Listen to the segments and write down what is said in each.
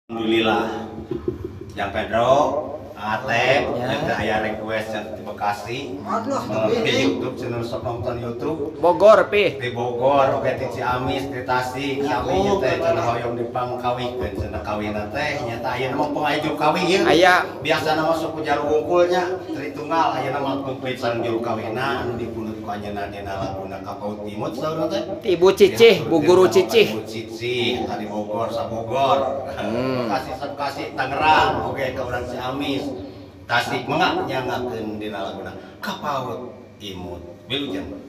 Alhamdulillah. Yang Pedro, Atep, yang aya request yang di Bekasi. Di YouTube channel sok nonton YouTube. Bogor pi. Di Bogor, oke di Ciamis, di Tasik, sami teh cenah hoyong dipangkawikeun cenah kawinna teh nyata ayeuna mah pangaju kawin ieu. Aya biasana mah sok ku jalu wungkulnya, Tritunggal ayeuna mah komplit sareng juru kawinna anu dipundhut ku anjeunna dina laguna Kapaut Imut saurna teh. Ibu Cicih, Bu Guru Cicih. Ibu Cicih tadi Bogor, sa Bogor. Bekasi, sa Bekasi, Tangerang, oke ka urang Ciamis. Tasik mangga nyangakeun dina laguna Kapaut Imut. Wilujeng.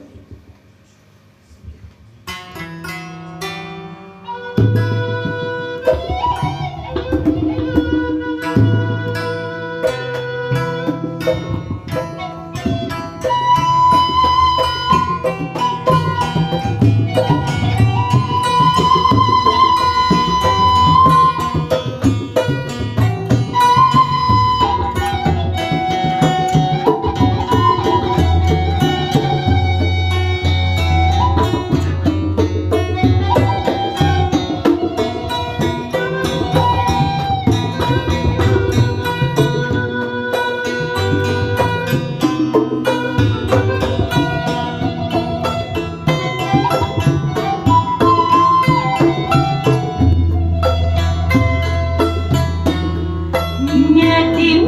Hati